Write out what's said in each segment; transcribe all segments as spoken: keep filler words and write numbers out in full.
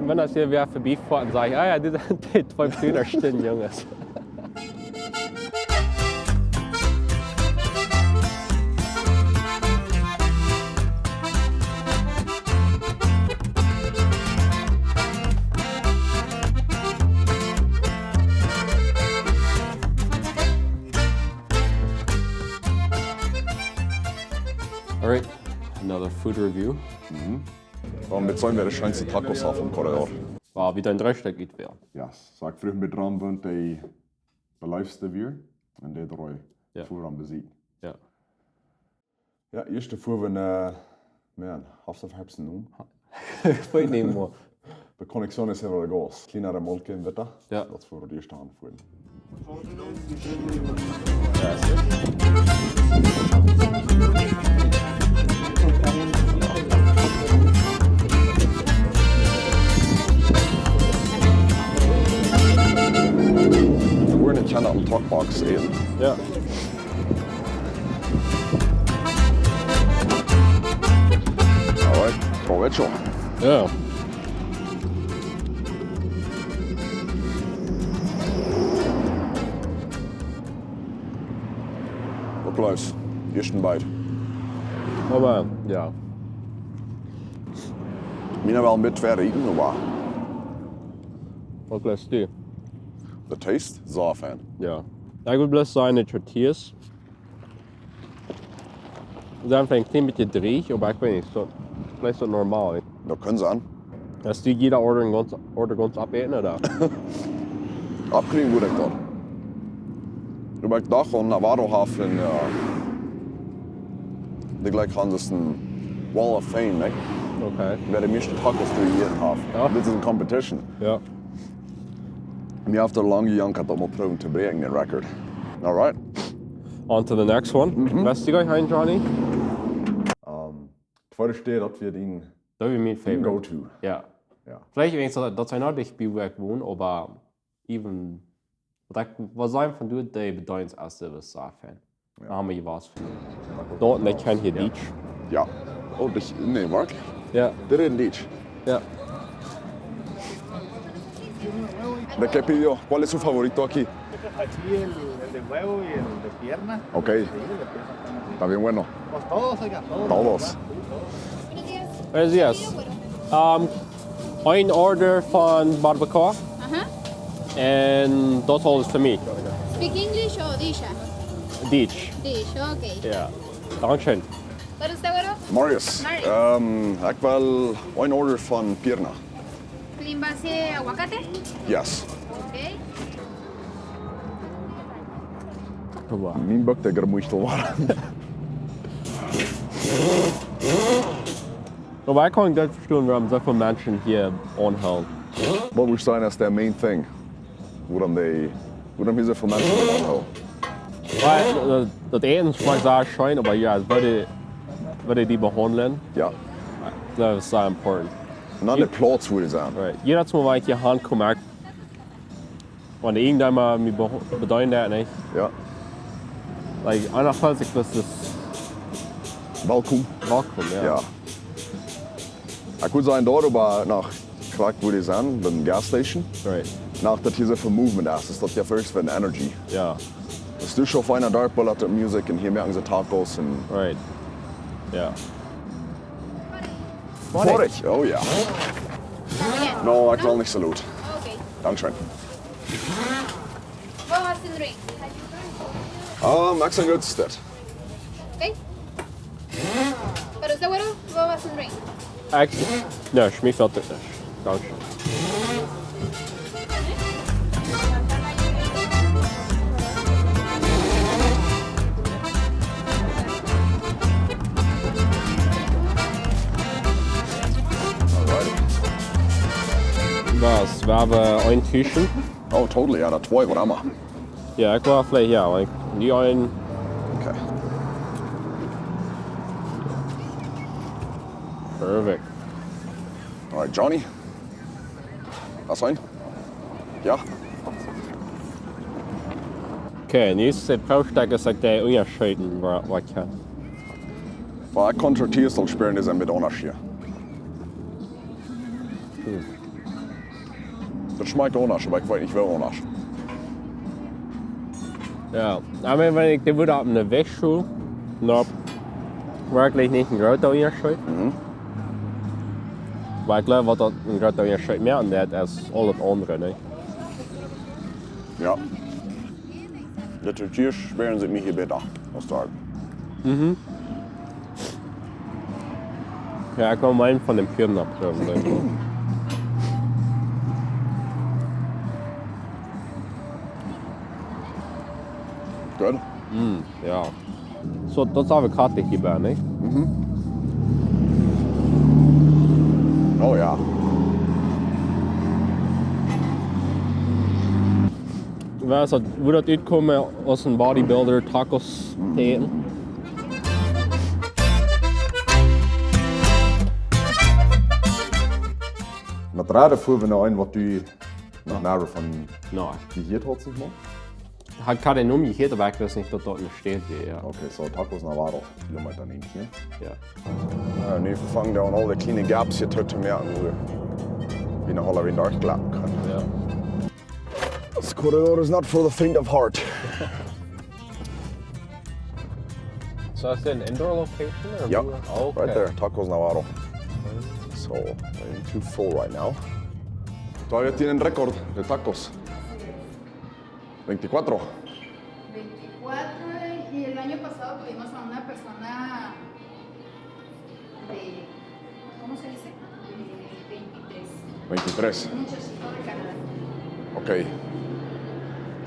Wan ekj hia wada verbie foa, dan saj ekj: "Ah jo, dit sent dee twee Brüda Steen Junges." All right, another food review. Mhm. Waut met sent de scheenste Tacos opp em Corredor? Wow, wie dein drei Stück eat wäl. Yes. Saj ekj, froag mie dran, waut de beleefste wia un dee dree Jo. Foa am besieden. Jo. Jo, ieeschte foa wie, äh, man, hast du verhebst en Nomen? Ekj weet nich mea. De Conexión es Cerro de Gos. Kleinere Molke en Witta. Jo. Daut es foa de ieeschte Haunt foa. Wie woaren hia aun de Truckbox äten. Jo. Alright, provecho. Jo. Uk leef, ieeschten bite. Oba, jo. Miene well een bät wieda rieten, oba. Waut leefst du? De taste? Sea fein. Jo. Jo, ekj wull bloos sajen, de tortillas sent veleicht een kjlien bät drieech, oba ekj weet nich, soo, veleicht soo normal. Daut kaun sennen. Hast du jieda Order gaunz, Order gaunz opäten, ooda? Oppkjrieen wudd ekj daut. Oba ekj docht aun Navarro Hafen, äh, dee jlikj aun disen Wall of Fame, nä? Okay. Wäa de mieeschte Tacos jejäten haft. Jo. Dit es een competition. Jo. Mie haft aul lang jejankat, daut mol proowen to bräakjen, dän Record. Alright. On to the next one. Mhm. Waut es dee, Johnny? Ähm, tweede Städ, daut wia dee, daut wia mien favorite. Go-to. Jo. Jo. Veleicht, wan ekj soo, daut sent noch nich bie wua ekj won, oba even, waut ekj, waut sent von doa de Bedeenst aus de U S A fan? Jo. Doa haben wie waut. Doa, un ekj kjan hia Jo. Dietsch. Jo. Oh, daut, nä, werkjlich? Jo. Dee räden Dietsch. Jo. ¿De qué pidió? ¿Cuál es su favorito aquí? Aquí el, el de huevo y el de pierna. Ok. Sí, el de pierna está muy rico. Está bien bueno. Pues todos, oiga, todos. Todos. Buenos días. Um, ein Order von barbacoa. Aha. And that's all is to me. Speak English or Dish? Dish. Dish, okay. Jo. Dankscheen. Wat es daut, Güero? Marius. Marius. Ähm, ekj well een Order von pierna. Clean base aguacate? Yes. Okay. Wow. Mien Buck, dee jremuicht aul waut. Oba ekj kaun goot vestonen, wuarom soo väl Menschen hia aunhoolen. Waut wudd jie sajen es de main thing? Wuarom dee, wuarom hia soo väl Menschen aunhoolen? Well, daut, daut Äten schmakjt sea scheen, oba jo, woo dee, woo dee die behaundlen. Jo. Daut es sea important. Un dan de Plauz, wua dee sent. Right. Jiedet Mol, wan ekj hia aunkom, ekj, wan irjentwäa mie be-, bedeent daut nich. Jo. Like, eena feelt sikj, daut es welkom. Welkom, jo. Jo. Ekj wudd sajen, doa oba noch krakjt wua dee sent, biem Gas Station. Right. Noch daut hia soo väl Movement es, es daut jo first fa Energy. Jo. Daut es soo fein, doa bullert de Musikj un hia moaken see Tacos un Right. Jo. Vorig. Oh jo. No, ekj well nich soo lud. Okay. Dankscheen. Woo es dien Drink? Ähm, ekj sie goot, es daut. Okay. Pero seguro, woo es dien Drink? Ekj, nä, mie fält et nich. Dankscheen. Alrighty. Waut, wie haben een Tischje? Oh, totally, jo, daut twee, waut emma. Jo, ekj wull veleicht, jo, like, dee een. Okay. Perfect. Alright, Johnny. Daut es een. Jo. Okay, nu es daut Proofsteak, es like de Unjascheet, waut, waut ekj kaun. Well, ekj kaun tortillas aul spieren, dee sent een bät aundasch hia. Hm. Daut schmakjt aundasch, oba ekj weet nich woo aundasch. Jo, ekj meen, wan ekj dee wudd opp ne Wäajschool, dan werkjlich nich een groota Unjascheet. Mhm. Oba ekj jleew, waut daut een groota Unjascheet mea aun deit, es aul daut aundre, nä? Jo. De Tortillas schmecken sikj mie hia bäta aus doa. Mhm. Jo, ekj kaun mie eent von dän Püren abproowen, denkj ekj. Good. Mm, jo. Soo, daut es Avocado hia bie, nä? Mhm. Oh jo. Woo es daut, wudd daut utkomen, aus een bodybuilder Tacos to äten? Met Rade fuaren wie no een, waut du noch nada von jehieet hast, nich mol? Ekj haud dän Nomen jehieet, oba ekj wist nich, daut daut ne Städ wia, jo. Okay, soo Tacos Navarro, Kilometa näajentieen. Jo. Jo, nu fangen dee aun, aul de kjliene gaps hia to, to moaken, wua wie noch aula wieda derchjlapen kjennen. Jo. This corridor is not for the faint of heart. So is it an indoor location or? Yep, who-, oh, right there, okay. Tacos Navarro. So, I'm too full right now. Todavía tienen récord de tacos. Veinticuatro. Veinticuatro, y el año pasado tuvimos a una persona de, ¿cómo se dice? De veintitrés. Veintitrés. Un muchachito de Canadá. Okay.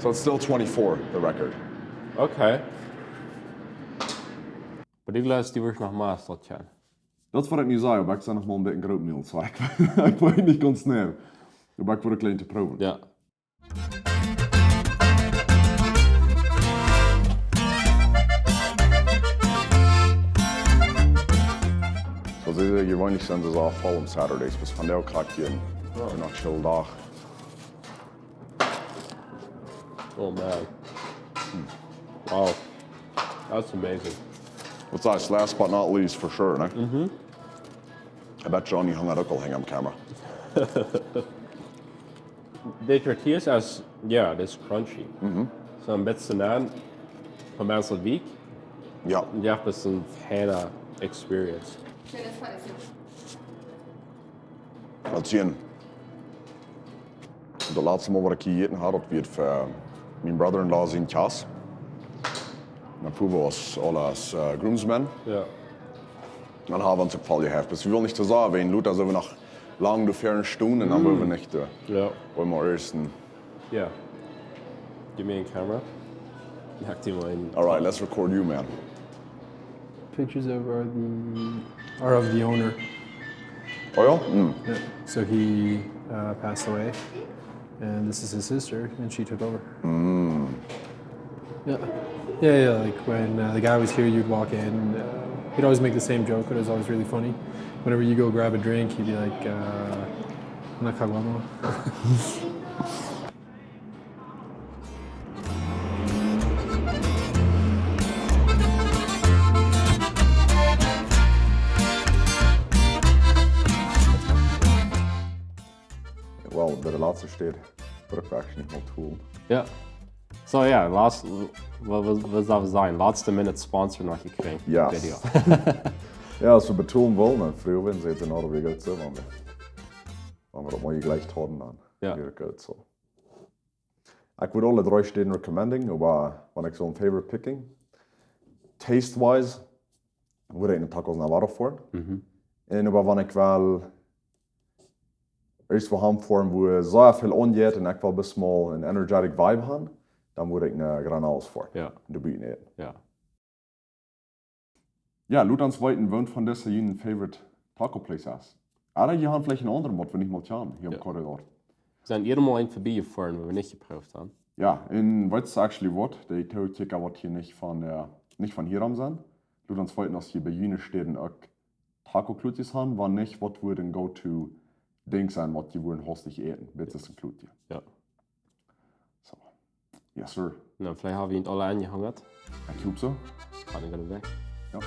So it's still twenty-four, the record. Okay. Oba du jleefst, dee wudd noch mea daut kjennen. Daut es waut ekj nu saj, oba ekj sie noch mau een bät groot, Niels, soo ekj, ekj weet nich gaunz nä. Oba ekj wudd kjlien to proowen. Jo. Soo, see, see, jeweenlich sent see soo voll aun Saturdays, bloos vondoag krakjt hia een, jo, een chill Dach. Oh man. Wow. That's amazing. What's that? Last but not least, for sure, ne? Mhm. I bet Johnny hung out uk aul hang on camera. De tortillas es, jo, daut es crunchy. Mhm. Soo een bät aun, een bät weak. Jo. Jo, daut es een feine experience. ¿Qué les pareció? Let's see. Daut latste Mol, waut ekj hia jejäten haud, daut wia fa mien brother-in-law sien Kjast. Dan fuaren wie aus, aul aus, äh, groomsmen. Jo. Dan haben wie ons uk voll jehaft. Bloos wie wellen nich too sea, wan Lothar soo noch lang doa ver stonen un dan wellen wie nich, äh, jo, wellen wie mau ieescht een. Yeah. Give me a camera. Hack die mal in. All right, let's record you, man. Pictures of, are the, are of the owner. Oh, yeah? Mm. Yeah. So he, uh, passed away, and this is his sister, and she took over. Mm. Yeah. Yeah, yeah, like, when, uh, the guy was here, you'd walk in, uh, he'd always make the same joke, but it was always really funny. Whenever you go grab a drink, he'd be like, uh, "Una caguama." Well, de latste Städ, Brookback, nich mol Tool. Jo. So, jo, latst, waut, waut, waut saul wie sajen? Latste Minute Sponsor noch jekjräajen. Yes. Video. Jo, aus wie betolen wullen, dan fruagen wie, soo, soo, na, daut wia goot soo, wan wie, wan wie daut mol jejlikjt hauden, dan, jo, wia daut goot soo. Ekj wudd aule dree Städen recommending, oba wan ekj soo een favorite picking, taste-wise, wudd ekj no Tacos Navarro foaren. Mhm. Un oba wan ekj well ieescht wua han foaren, wua sea väl aunjeit un ekj well bloos mol een energetic vibe han, dan wudd ekj no Granales foaren. Jo. De Buten äten. Jo. Jo, lot ons weeten, waut von dise june favorite taco place es. Ooda jie han veleicht een aundren, waut wie nich mol kjanen hia em Corridor. Sent jie mol een verbie jefoaren, waut wie nich jeprooft han? Jo, un weetst actually waut? De Tookjikja, waut hia nich von, äh, nich von hia aun sent, lot ons weeten, aus jie bie june Städen uk Taco-Klutjes han, wan nich, waut wudd een go-to Dinkj sennen, waut jie wudden haustich äten, bat et een Klutje. Jo. So. Yes, sir. Na, veleicht ha wie daut aula aunjehungat. Ekj hop soo. Gotta go back. Jo.